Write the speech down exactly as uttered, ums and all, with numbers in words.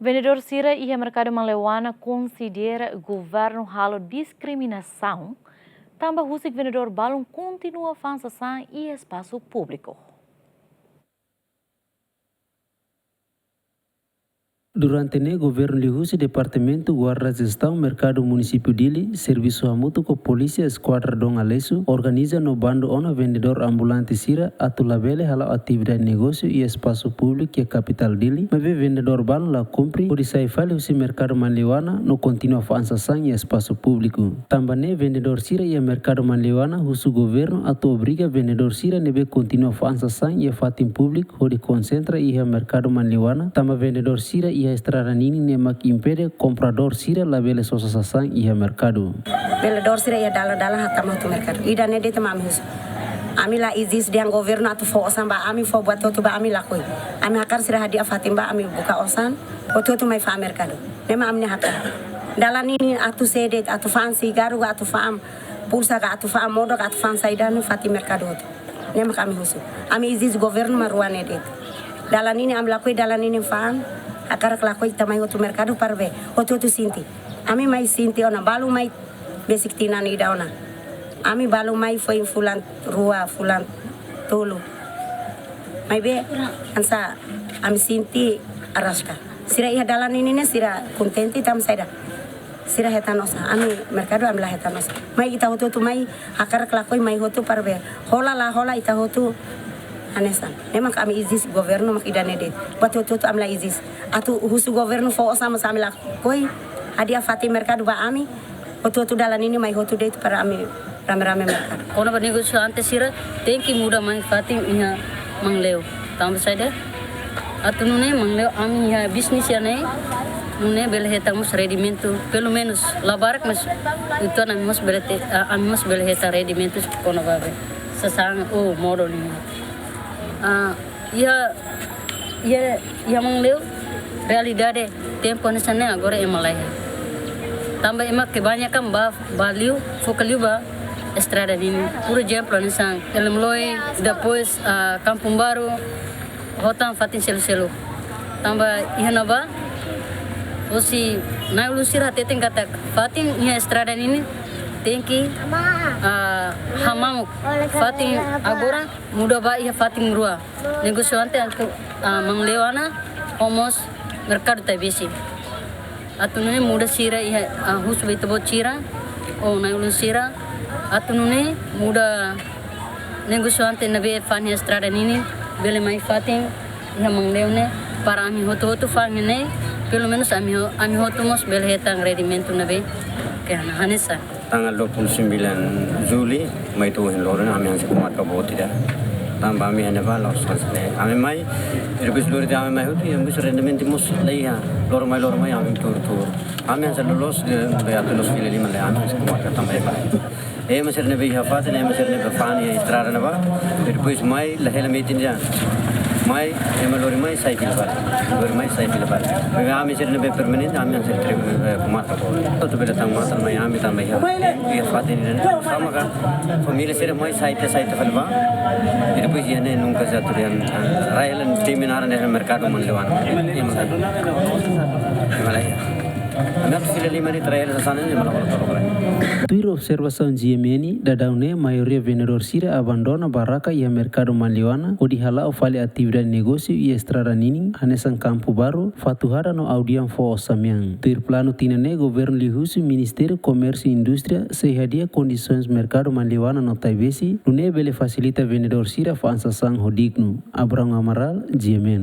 Vendedór sira iha merkadu Manleuana konsidera governu halo diskriminasaun, tanba husik vendedór balun kontinua fa'an sasán iha espasu públiku. Durante ne'e, governu liuhusi Departamentu Guarda Jestaun Merkadu Munisípiu Dili, servisu hamutuk ho Polísia Eskuadra Dom Aleixo, organiza no bandu ona vendedór ambulante sira atu labele hala'o atividade negósiu iha espasu públiku iha kapitál Dili, maibé vendedór balun la kumpre, hodi sai fali husi merkadu Manleuana no kontinua fa'an sasán iha espasu públiku. Tanba ne'e, vendedór sira iha merkadu Manleuana husu governu atu obriga vendedór sira ne'ebé kontinua fa'an sasán iha fatin públiku hodi konsentra iha merkadu Manleuana, tanba vendedór sira iha estrada ninin ne'e mak impede kompradór sira labele sosa sasán iha merkadu. Vendedór sira iha dalan-dalan hatama hotu merkadu. Ida-ne'e de'it mak ami husu. Ami la ezije dehan governu atu fó osan ba ami, fó buat hotu ba ami lakohi. Ami hakarak sira hadi'a fatin ba ami buka osan, hotu-hotu mai fa'an merkadu. Ne'e mak ami-nia hakarak. Dalan ninin atu sé de'it, atu fa'an sigarru ka, atu fa'an pulsa ka, atu fa'an modo ka, atu fa'an saida no fatin merkadu hotu. Ne'e mak ami husu. Ami ezije governu mak rua ne'e de'it. Dalan ninin ami lakohi, dalan ninin fa'an, hakarak lakohi ita mai hotu merkadu para be hotu-hotu sente. Ami mai sente ona, balu mai besik tinan ida ona. Ami balu mai foin fulan rua, fulan tolu. Maibé hanesan ami sente araska. Sira iha dalan ninin ne'e sira kontente tanba saida? Sira hetan osan, ami merkadu ami la hetan osan. Mai ita hotu-hotu mai hakarak lakohi mai hotu para be hola la hola ita hotu hanesan. Ne'e mak ami ezije governu mak ida-ne'e de'it. Buat hotu-hotu ami la ezije. Atu husu governu fó osan mós ami lakohi, hadi'a fatin merkadu ba ami, hotu-hotu dalan ninin mai hotu de'it para ami rame-rame merkadu. Kona-ba negosiante sira tenke muda mai fatin iha Manleu. Tanba saida? Atu nune'e Manleu ami iha bisnis iha ne'e, nune'e bele hetan mós rendimentu, pelumenus, la barak mas, uitoan ami mós bele te-, a-, ami mós bele hetan rendimentu kona-ba be sasán ou modo ninin. Ah, iha, iha, iha Manleu, realidade tempu hanesan ne'e agora ema laiha. Tanba ema kebanyakan ba, ba liu, foka liu ba estrada ninin. Por ezemplu, hanesan Elemloi, depois, ah, Kampung Baru, ho tan fatin seluk-seluk. Tanba iha ne'ebá, hosi na'i-ulun sira hateten katak fatin iha estrada ninin tenke, ah, hamamuk. Fatin agora muda ba iha fatin rua. Negosiante atu, ah, Manleu ona, ho mós merkadu Taibesi. Atu nune'e muda sira iha, ah, husu ba ita-boot sira, ou na'i-ulun sira. Atu nune'e muda negosiante ne'ebé fa'an iha estrada ninin, bele mai fatin iha Manleu ne'e, para ami hotu-hotu fa'an ne'e, pelumenus ami ho-, ami hotu mós bele hetan rendimentu ne'ebé ke hanesan. Tanggal dua puluh sembilan Juli, mai to'o ohin loron, ami hanesan komatka boot ida. Tanba ami iha ne'ebá la'ós hanesan ne'e. Ami mai, depois lori ami mai hotu, iha mós rendimentu mós laiha. Loron mai, loron mai, ami tuur-tuur. Ami hanesan loloos, de, de atu loos fila liman lai, ami hanesan komatka tanba iha. Ema sira ne'ebé iha fatin, ema sira ne'ebé fa'an iha estrada ne'ebá. Depois mai, la hela metin de'it. Mai, ema lori mai, sai fila fali. Lori mai, sai fila fali. Ami sira ne'ebé permanente, ami hanesan tre-, eh, komatka boot. Atu bele tau matan mai ami tanba iha, iha fatin ne'e. Sama ka, família sira mai sai tiha, sai tiha fali bá. I depois iha ne'e nunka se atu dehan, ah, rai hela temi naran dehan merkadu Manleuana. Ema laiha. Ema laiha. Ami atu fila liman ne'e rai hela sasán ne'e, ema la hola tolok lai. Tuir observasaun G M N, daudaun ne'e maioria vendedór sira abandona barraka iha merkadu Manleuana, hodi hala'o fali atividade negósiu iha estrada ninin, hanesan Kampung Baru, Fatuhada no Audian Foho Samian. Tuir planu tinan ne'e governu liuhusi Ministériu Komérsiu Indústria sei hadi'a kondisoens merkadu Manleuana no Taibesi, nune'e bele fasilita vendedór sira fa'an sasán ho dignu. Abrão Amaral, G M N.